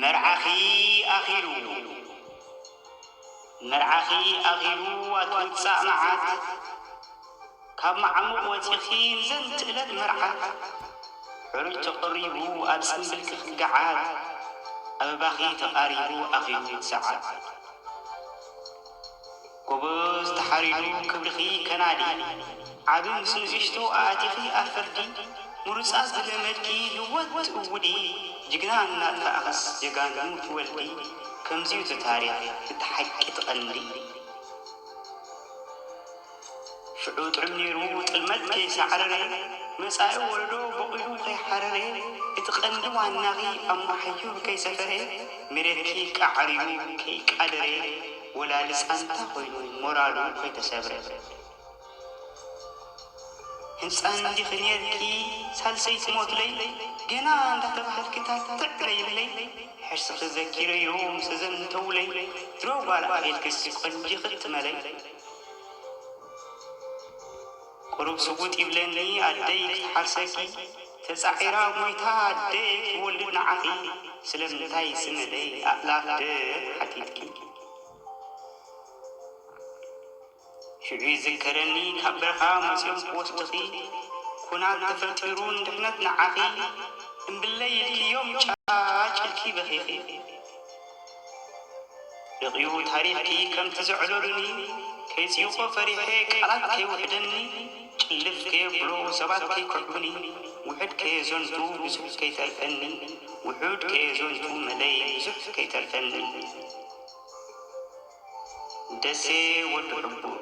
መርዓኺ ኣኺሉ፣ መርዓኺ ኣኺሉ ኣትውጻእ መዓት፣ ካብ መዓሙቕ ወጺኺ ንዘንቲ ዕለት መርዓት፣ ሕሩጭ ተቐሪቡ ኣብ ጽምብልኪ ክገዓት፣ ኣበባኺ ተቓሪቡ ኣኺሉ እቲ ሰዓት። ጎበዝ ተሓሪዱ ክብርኺ ከናዲ፣ ዓቢ ምስ ንእሽቶ ኣእቲኺ ኣብ ፍርዲ፣ ምሩጻት ዝለመድኪ ህይወት ትእውዲ፣ ጅግና እናጥፋእኽስ ጀጋኑ ትወልዲ፣ ከምዚ'ዩ እቲ ታሪኽ እቲ ሓቂ እቲ ቀንዲ። ሽዑ ጥዑም ነይሩ ጥልመት ከይሳዕረረ፣ መጻኢ ወለዶ በቒሉ ከይሓረረ፣ እቲ ቀንዲ ዋናኺ ኣብ መሓዩር ከይሰፈረ፣ መሬትኪ ቃዕሪሩ ከይቃደረ፣ ወላሊ ጻንታ ኮይኑ ሞራሉ ከይተሰብረ። ህጻን እንዲኺ ነይርኪ ሳልሰይቲ ሞትለይ፣ ገና እንዳተባህልኪ ታትዕ በይብለይ፣ ሕርስኺ ዘኪረዮ ምስ እዘን እንተውለይ፣ ድሮ ጓል ኣቤልክስ ቆንጂኺ ትመለይ። ቁሩብ ስውጥ ይብለኒ ኣደይ ክትሓርሰኪ፣ ተጻዒራ ሞይታ ኣደይ ክትወልድ ንዓኺ፣ ስለምንታይ ስመደይ ኣእላፍ ደም ሓቲትኪ? ሽዑ ይዝከረኒ ካብ በረኻ መጺኦም ክወስድኺ፣ ኩናት ተፈጢሩ ንድሕነት ንዓኺ፣ እምብለይ ኢልክዮም ጫጭ ኢልኪ በኺኺ። ርቕዩ ታሪኽኪ ከምቲ ዘዕለሉኒ፣ ከይጽይቖ ፈሪሐ ቃላት ከይውሕደኒ፣ ጭልፍ ከየብሎ ሰባት ከይክሕኩኒ፣ ውሑድ ከየዘንቱ ብዙሕ ከይተርፈኒ፣ ውሑድ ከየዘንቱ መለይ ብዙሕ ከይተርፈኒ። ደሴ ወዲ ሕቡእ